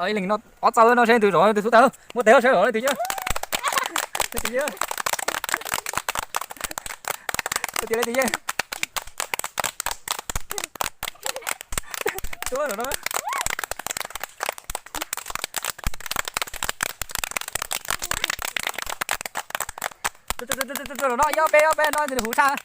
Ib leeg no ob txaus no seb leej twg zom leej twg xub tag. Muab tes seb zom leej twg yeej. Leej twg yeej. Leej twg yeej. Tuab no. Tus no ib ob peb ob peb no nws huv tshaj.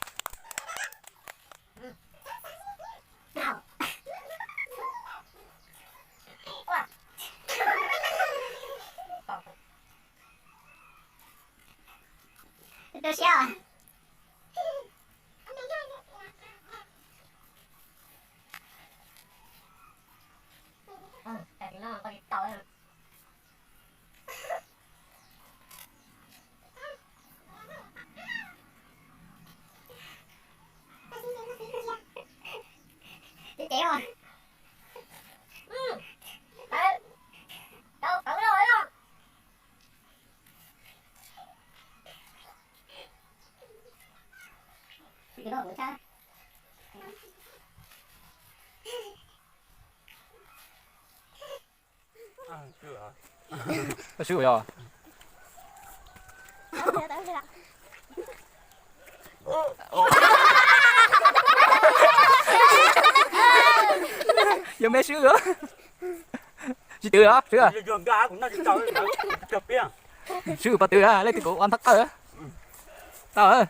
Tus siab. Cev cev os. Tau tawv loj loj. Tus no huv tshaj. Koj swb yog? Yog me swb, tsis twv los swb? Swb pov twv, leej twg kuv ua nthab qawj. Tau.